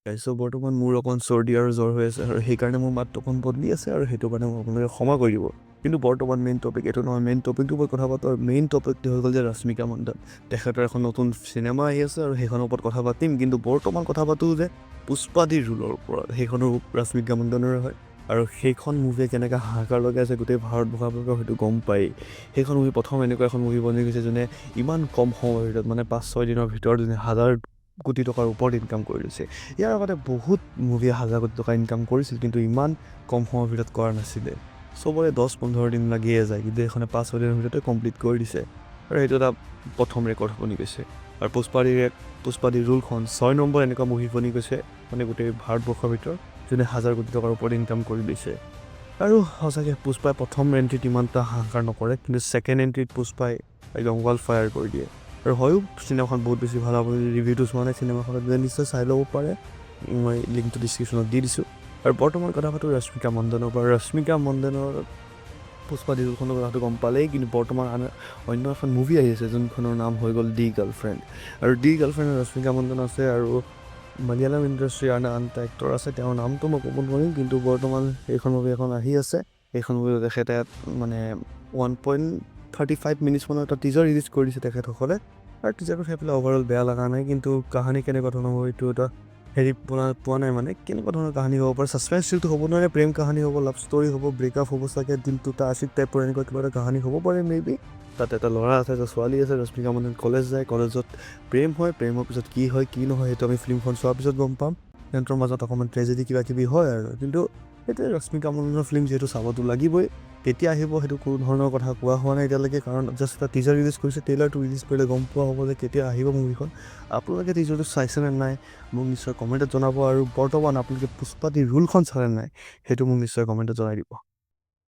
চ' বৰ্তমান মোৰ অকণ চৰ্দি আৰু জ্বৰ হৈ আছে আৰু সেইকাৰণে মোৰ মাতটো অকণ বদলি আছে আৰু সেইটো কাৰণে মোক আপোনালোকে ক্ষমা কৰি দিব। কিন্তু বৰ্তমান মেইন টপিক এইটো নহয়। মেইন টপিকটোৰ ওপৰত কথা পাতোঁ আৰু মেইন টপিকটো হৈ গ'ল যে ৰশ্মিকা মন্দনা, তেখেতৰ এখন নতুন চিনেমা আহি আছে আৰু সেইখনৰ ওপৰত কথা পাতিম। কিন্তু বৰ্তমান কথা পাতোঁ যে পুষ্পা দি ৰুলৰ ওপৰত। সেইখনো ৰশ্মিকা মন্দনাৰে হয় আৰু সেইখন মুভিয়ে কেনেকৈ হাহাকাৰ লগাই আছে গোটেই ভাৰতবৰ্ষৰ, আপোনালোকে হয়তো গম পায়েই। সেইখন মুভি প্ৰথম এনেকুৱা এখন মুভি বনি গৈছে যোনে ইমান কম সময়ৰ ভিতৰত, মানে 5-6 দিনৰ ভিতৰত যোনে 1000 কোটি টকাৰ ওপৰত ইনকাম কৰি লৈছে। ইয়াৰ আগতে বহুত মুভিয়ে 1000 কোটি টকা ইনকাম কৰিছিল, কিন্তু ইমান কম সময়ৰ ভিতৰত কৰা নাছিলে। চবৰে 10-15 দিন লাগিয়ে যায়, কিন্তু এইখনে 5-6 দিনৰ ভিতৰতে কমপ্লিট কৰি দিছে আৰু সেইটো এটা প্ৰথম ৰেকৰ্ড বনি গৈছে। আৰু পুষ্পা দি ৰুলখন 6 নম্বৰ এনেকুৱা মুভি বনি গৈছে, মানে গোটেই ভাৰতবৰ্ষৰ ভিতৰত যোনে 1000 কোটি টকাৰ ওপৰত ইনকাম কৰি দিছে। আৰু সঁচাকৈ পুষ্পাই প্ৰথম এণ্ট্ৰিত ইমান এটা হাহাকাৰ নকৰে, কিন্তু ছেকেণ্ড এণ্ট্ৰিত পুষ্পাই একদম ৱাইল্ড ফায়াৰ কৰি দিয়ে। আৰু হয়ো চিনেমাখন বহুত বেছি ভাল। আপুনি ৰিভিউটো চোৱা নাই চিনেমাখনত, তেন্তে নিশ্চয় চাই ল'ব পাৰে। মই লিংকটো ডিছক্ৰিপশ্যনত দি দিছোঁ। আৰু বৰ্তমান কথা পাতোঁ ৰশ্মিকা মন্দনৰ পৰা। ৰশ্মিকা মন্দনৰ পুষ্পা দি ৰুলখনৰ কথাটো গম পালেই, কিন্তু বৰ্তমান আন অন্য এখন মুভি আহি আছে, যোনখনৰ নাম হৈ গ'ল দি গাৰ্লফ্ৰেণ্ড। আৰু দি গাৰ্লফ্ৰেণ্ডত ৰশ্মিকা মন্দন আছে আৰু মালয়ালম ইণ্ডাষ্ট্ৰীৰ আন আন এটা এক্টৰ আছে, তেওঁৰ নামটো মই ক'ব নোৱাৰিম। কিন্তু বৰ্তমান সেইখন মুভি এখন আহি আছে। সেইখন মুভি তেখেতে মানে 1.35 মিনিটছমানৰ এটা টিজাৰ ৰিলিজ কৰি দিছে তেখেতসকলে আৰু টিজাৰটো চাই পেলাই অভাৰঅল বেয়া লগা নাই। কিন্তু কাহানী কেনেকুৱা ধৰণৰ হ'ব, এইটো এটা হেৰি পোৱা নাই, মানে কেনেকুৱা ধৰণৰ কাহানী হ'ব পাৰে। ছাছপেঞ্চ থ্ৰিলটো হ'ব নোৱাৰে। প্ৰেম কাহানী হ'ব, লাভ ষ্টৰী হ'ব, ব্ৰেকআপ হ'ব চাগে, দিল টুটা আশিক টাইপৰ এনেকুৱা কিবা এটা কাহানী হ'ব পাৰে মে বি। তাত এটা ল'ৰা আছে, এটা ছোৱালী আছে। ৰশ্মিকা মন্দন কলেজ যায়, কলেজত প্ৰেম হয়। প্ৰেমৰ পিছত কি হয় কি নহয়, সেইটো আমি ফিল্মখন চোৱাৰ পিছত গম পাম। সিহঁতৰ মাজত অকণমান ট্ৰেজেডি কিবা কিবি হয় আৰু কিন্তু সেইটোৱে ৰশ্মিকা মন্দনৰ ফিল্ম যিহেতু চাবতো লাগিবই। কেতিয়া আহিব সেইটো কোনো ধৰণৰ কথা কোৱা হোৱা নাই এতিয়ালৈকে, কাৰণ জাষ্ট এটা টিজাৰ ৰিলিজ কৰিছে। ট্ৰেইলাৰটো ৰিলিজ কৰিলে গম পোৱা হ'ব যে কেতিয়া আহিব মুভিখন। আপোনালোকে টিজাৰটো চাইছেনে নাই, মোক নিশ্চয় কমেণ্টত জনাব। আৰু বৰ্তমান আপোনালোকে পুষ্পা দি ৰুলখন চালে নাই, সেইটো মোক নিশ্চয় কমেণ্টত জনাই দিব।